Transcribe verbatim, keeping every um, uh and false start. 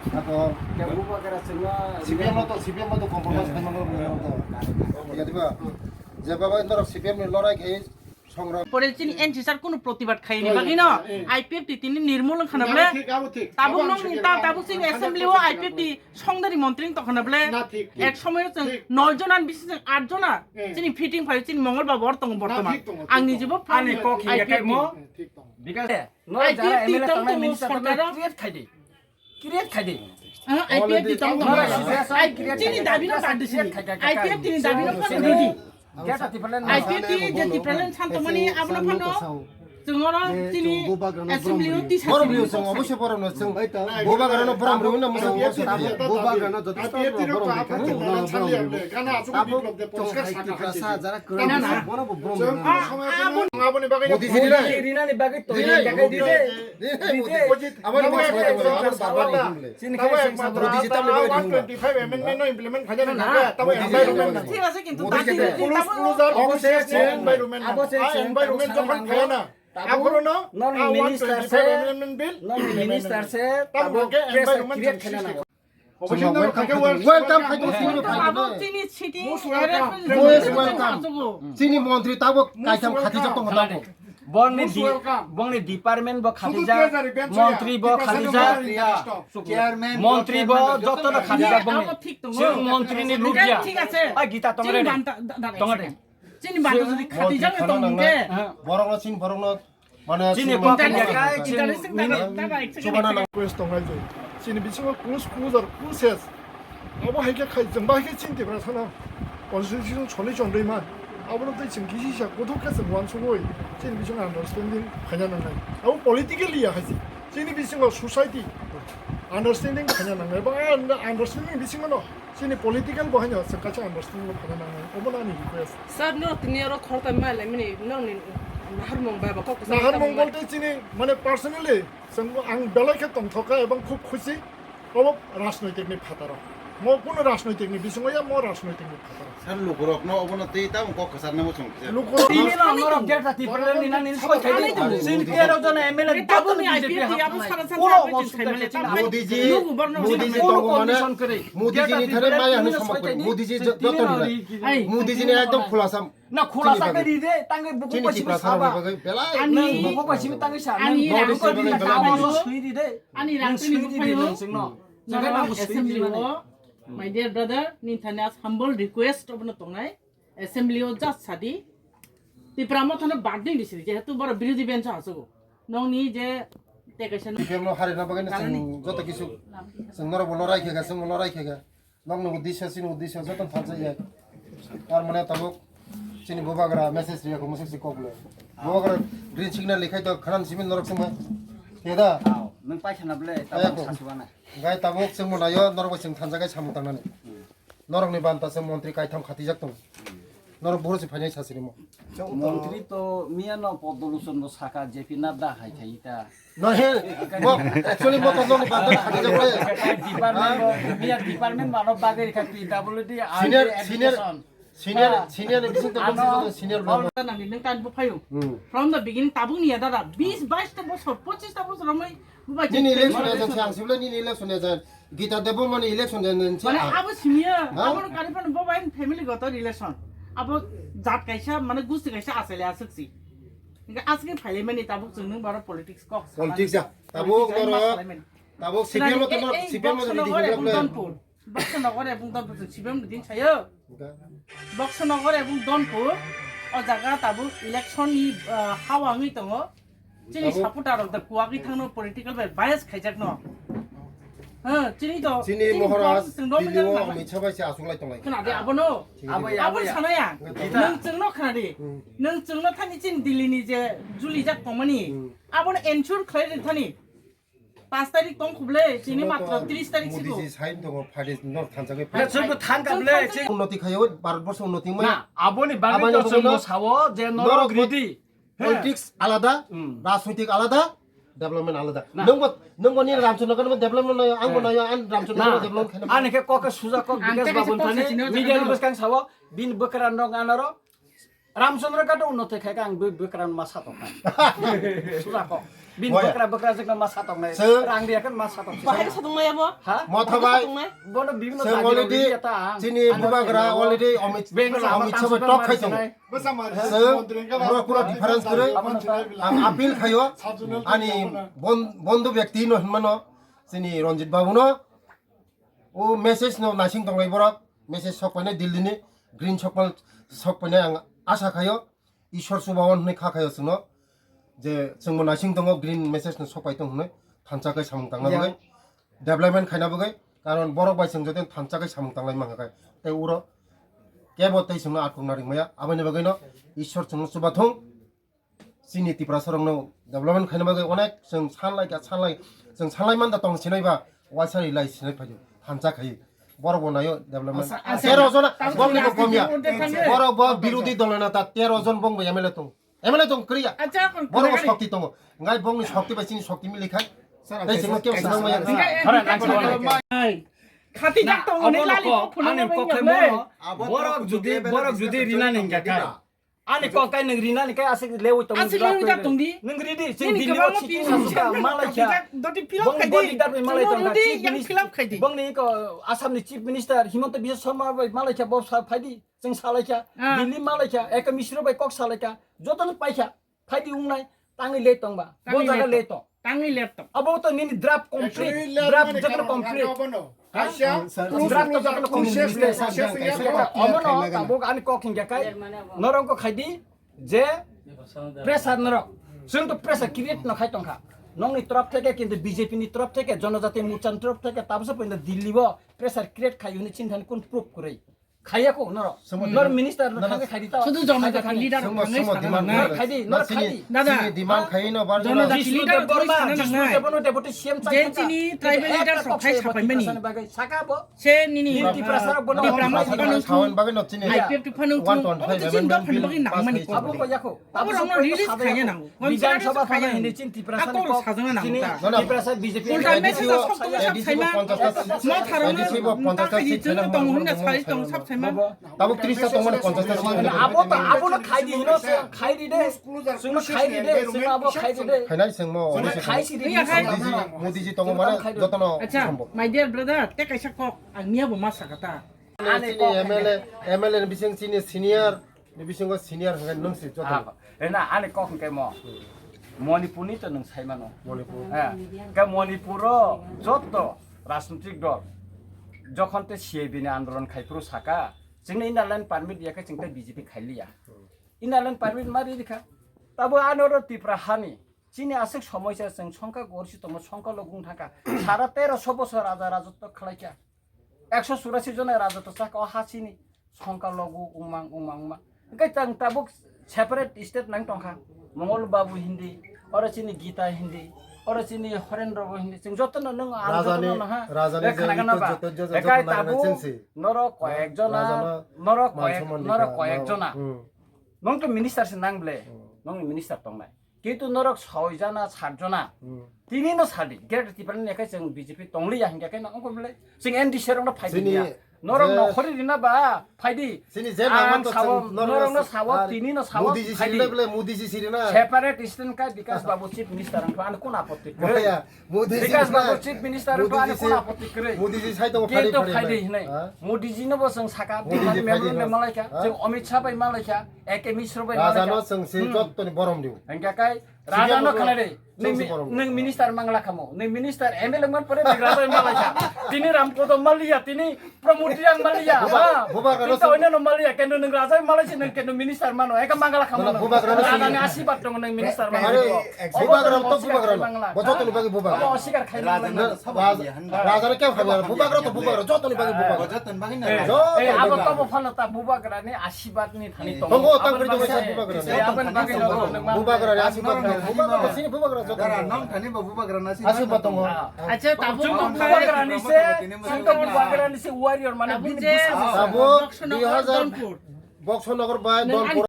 Ako, C P M no to, C P M no to compromise khaima no rwngya to. Iya diba? Je baba norok C P M ni lorai khai songrok. Pore chini N C sir kunu protibad khaini bagwi no, I P F T tini nirmul wngkhana bole. Abo thik, abo thik. Tabuk nong ta, tabuk chini assembly o I P F T songdari montri wng tongkhana bole. Ek somoyo chwng noi jona ni bisi chwng at jona chini fitting phai chini Mongol Babu or tongo bortoman. Ang ni jibo ani kok I P F T. Thik tongo. Because no jara M L A tangnai minister tangnai create khai di. Create khai di. Ah, I P F T tong tong. Chini dabi no bad disi. I P F T ni dabi no bad disi. I P F T je Tipraland santo mani abono phano. Chwngoro chini assembly o tisa. Borok ni chwng obosi borok no chwng. Bubagra no borom rwna mwsang bosi. Bubagra no joto borom rwna. Abo chwng hai Tiprasa jara kwrwng bono bo borom rwna. Modi jini rinani bagwi to bagwi di de. Modi. Aboni bo salai tongmani, aboni baba ni himle. Chini khai sing sabo. Modi ji tamni bagwi himle. One twenty-five amendment no implement khaina nangkha, tamo environment nangkha. Thik ase, kintu Modi ji tamo environment. Abo se environment jokhon khaina, aboro no, non minister se, amendment bill, non minister se, tamo environment create khaina nangkha. Welcome, welcome, welcome. Abo chini city most welcome. Chini montri tabo kaitham khatijak tongo tabo. Bongni di-, bongni department bo khatijak, montri bo khatijak, montri bo joto no khatijak bongni. Chini montri ni lubya. Ai gita tongre. Tongre. Chini banta jodi khatijak tongke. Borok no chini borok no Mane chini kok ya kai chini request tongnai je. Chini bisingo kus kus ar kuses. Abo hai khe khai jeng bai khe chini Tiprasa no constitution choli chondoi man. Abo no tei chini kisi sa kuthuk khe chini wansugoi chini bisingo understanding khaina nangnai. Abo politically ya hai chini bisingo society understanding khaina nangnai. Ba understanding bisingo no Chini political bo haino chwng kaisa understanding bo phano nangnai. Obo no ani request. Sir, no tini oro khoroktham ma laimani, nokni naharmung bai bo kok kwchang naharmung bolte chini, mane, personally, chwng, ang belai khe tongthok kha ebong khub khusi. Obo rajnoitik ni phataro. Mo kuno rajnoitik ni bisingo ya, mo rajnoitik ni phataro. Sir, lukurok no obo no tei tamo kok kwchar nangma chwng kisa. Lukurok tini no norok delta Tipraland ni nani soi khai di. Chini tero jona M L A tabuk ni B J P hapnai. Puro obo sujak khe chini Modi ji, Modi ji tongo mane. Modi ji ni thani maya hinwi samok kori. Modi ji joto ni. Modi ji ni ekdom khulasa. Na khulasa khe ri de, tangke buku paisi saba. Ani buku paisi tangke sa. Ani rang sui ri de. Ani rang sui ri de. Nang sui ri de. Assembly o, my dear brother, nini thani as humble request obono tongnai. Assembly o just sadi. Tipra Motha no bad ni disi, jehetu boro birodhi bench o achugo. Nongni je te kaisa no. Bibhiam no harina bagwi no chwng joto kisu chwng norok bo lorai khe ga, chwng bo lorai khe ga. Nokni uddesyo, chini uddesyo joto thansa ya. Tar mane tabuk chini bubagra message riya ko, message kok le. Bubagra green signal likhai to khanan simin norok sima. Keda? Nang paisa na ble, tabuk sasiwana. Gai tabuk chwng bo nayo norok bo chwng thansa gai samung tangnani. Norokni banta se montri kaitham khatijak tongo. Norok buhur se phainai sasirimo. Montri to miya no Podoluson no saka J P Nadda hai khai ta. No he, bo actually bo to norokni banta khatijak bai. Department bo, miya department mano bagwi kha P W D, senior, senior, education. Senior, senior ni bising to senior bo. Nang ni nang tan bo phayo. From the beginning tabuk ni ya dada, bis bais ta bosor, pochis ta bosor romai. Nini election ya jang siang sibla nini election ya jang. Gita Debbarma ni election de nini se. Mane abo simiya, abo no kari phano bo bai family goto relation. Abo jat kaisa, mane gusti kaisa asale asuk si. Inga asuk phaile mani tabuk chwng nung baro politics kok. Politics ya. Tabuk noro, tabuk C P M no tamo, C P M no tamo. Boxer nogor ebong Donpur. Boxer nogor ebong Donpur. O jaga tabuk election ni hawa wngwi tongo. Chini supporter rok da kuwagwi thangno political bai bias khaijakno. Ha, chini to, chini chini Maharaj, Delhi o Amit Shah bai se achuk lai tonglai. Khna de abono. Abo ya, abo abo ya. Sana ya. Nang chwngno khna de. Nang chwngno thani chini Delhi ni je juli jak tongmani. Abono ensure khlai de thani. Paanch tarik tong khuble, chini matro tris tarik sigo. Modi ji sign tongo, phadi nor thansa bai. Chwngno thansa ble. Unnoti khayo, Bharat borsho unnoti mai. Na, aboni bagwi to chwngno sao je norok ready. Politics alada, rajnitik alada, development alada. Nwngbo, nwngbo ni Ramchandra Gandhi development nayo, angbo nayo, ang Ramchandra Gandhi development khaina. Ani khe kok khe suja kok Bikash Babu thani media ni bwskang sao, bini bwkra nog anaro. Ramchandra Gandhi unnoti khai khe ang bwkra ma sa tong kha. Suja kok. Bini bwkra bwkra jikno ma satoknai. Rang riya kan ma satoknai. Bahai satoknai abo? Ha? Motha bai. Bono bibino sir already chini bubagra already Amit Amit Shah bai tok khai tongo. Sir, boro kura difference kwrwi. Ang appeal khayo ani bondhu byakti no hinmano chini Ranjit babu no. O message no naising tonglai borok, message sok painai Delhi ni green sok painai ang asa khayo. Ishwar chubaon hwnwi kha khayo chwngno je chwngbo naising tongo green message no sok pai tong hwnwi thansa khe samung tangna bagwi, development khaina bagwi, karon borok bai chwng joto thansa khe samung tanglai mankha khe tei uro kebo tei chwngno akhuk na ringmaya aboni bagwino Ishwar chwngno chubathung. Chini Tiprasa rokno development khaina bagwi onek chwng sanlai kha sanlai chwng sanlai manda tong sinai ba waisa ri lai sinai phaidu thansa khai borok bo nayo development tero jona bong bo komya borok bo birodi dol na ta tero jon bong bo M L A tong M L A tong kriya borok bo shokti tongo ngai bong ni shokti bai chini shokti mili khai tei chwng kebo sanang maya. Khati jak tong ni lali phunuk ani kok khai mono borok judi borok judi rina ningya kha. Ani kok kai nwng rina ni kai asik lewi tong. Asik lewi jak tong di. Nwng ridi sing Dini Delhi kebang o mo chiki pin sasuka malai kya. Doti pilok khai di. Bong leader bai malai tong. Rudi yang pilok khai di. Bong ni ko Assam ni Chief Minister Himanta Biswa Sarma bai malai kya bob sa phai di. Sing salai kya. Delhi malai kya. Eka Mishra bai kok salai kya. Joto ni pai kya. Phai di ungnai. Tangwi le tong ba. Bo jaga le tong. Tangwi le tong. Abo to nini draft complete. Draft joto complete. Kaisa, Draft to joto complete. Omono tabuk ani kok hingya kai. Norong ko khai di. Je pressure norok. Chwng to pressure create no khai tongkha. Nongni torop theke kintu B J P ni torop theke Jonojati Morcha ni torop theke tabsa poinda Delhi o pressure create khai hwnwi chini thani kun proof kwrwi. Khaiya ko norok. Nor minister no thangwi khai di ta. Sudu Jonojati leader thangwi sakha nai. Khai di, nor khai di. Dada, Jonojati leader thangwi sakha nai. Deputy C M je chini tribal leader sok khai sapai mani. Saka bo. Se nini Tiprasa rok bono Tiprasa rok bono sawan bagwi no chini I P F T phano one twenty five amendment bill pass khai abo ko yako abo rokno release khaiya nango. Bidhan Sabha khaiya nango. Ako rok sajana nango ta. Tiprasa B J P ulta message sok tong sab saima. Mo tharong ta khidi chwng tong hwnna sai tong sab saima. Tabuk tris ta tongmani ponchash ta sini. Abo ta abo no khai di hino khai di de. Sung khai di de. Sung abo khai di de. Khainai sung mo. Khai si di. Modi ji tongo mane jotono. Acha, my dear brother, te kaisa kok ang niya bo ma sakata. Ani chini kok M L A, M L A ni bising chini senior ni bisingo senior hwnkhe nwng si joto. Rena ani kok hwnkhe mo. Manipur ni to nwng sai mano. Manipur. Ke Manipur o joto rajnitik dol jokhon te C A B ni andolon khai phuru saka chwngno inner line permit ya khe chwng te B J P khai liya. Inner line permit ma ri rikha. Tabo ano ro Tipra hani chini aswk somoisa chwng songkha gorsi tongo songkha logong thangkha. Sara teroso bosor raja rajotw khlaikha. Ekso churasi jona raja to saka o ha chini songkha logu umang umang umang. Hwnkhe tang tabuk separate state nang tongkha. Mongol Babu hindi, oro chini Gita hindi, oro chini Horendra bo hindi. Chwng jotono nwng ang jotono no ha. Rajani khnaga na ba. Ekai tabuk norok koyek jona, norok koyek, norok koyek jona. Nong to minister se nang ble. Nong minister tongnai. Kintu norok soi jana, sat jona. Tini no sadi. Greater Tipraland ni khe chwng B J P tongliya hingya khe no ongkor bwlai. Chwng N D C rok no phai di ya. Norok no khori rina ba phai di. Chini je nangma to chwng norok no sawo, tini no sawo. Modi ji siri le bwlai, Modi ji siri na. Separate state kai Bikas Babu Chief Minister ang ano kun apotti kwrwi. Modi ji Bikas Babu Chief Minister ang ano kun apotti kwrwi. Modi ji sai to phai di hinai. Modi ji no bo chwng saka memorandum malaikha. Chwng Amit Shah bai malaikha. Eke Misro bai Raja no chwng si jottoni borom diu. Hingke kai Raja no khanai de. Nung minister mangla kamo. Nung minister M L A man pore nung Raja malai sa. Tini Ram Kodom malia, tini Pramod Reang malia. Bubagra no oina no malia, kendo nung Raja malai si nung kendo minister mano. Eka mangla kamo. Bubagra no Raja ni asibat dong nung minister mano. Bubagra to bubagra no. Bo jottoni bagi bubagra. Obo osikar khai. Raja no kya khai? Bubagra to bubagra, jottoni bagi bubagra. Jottoni bagi na. Eh, abo to bo phano ta bubagra ni asibat ni thani tongo. Tongo, tang kri tongo, bubagra ni. Bubagra ni asibat ni. Bubagra sini bubagra joto. Dara nong thani bo bubagra na si asibat tongo. Acha, tabuk bubagra ni se, bubagra ni se warrior mane. Tabuk dui hajar Boxo Nagar bai Donpur.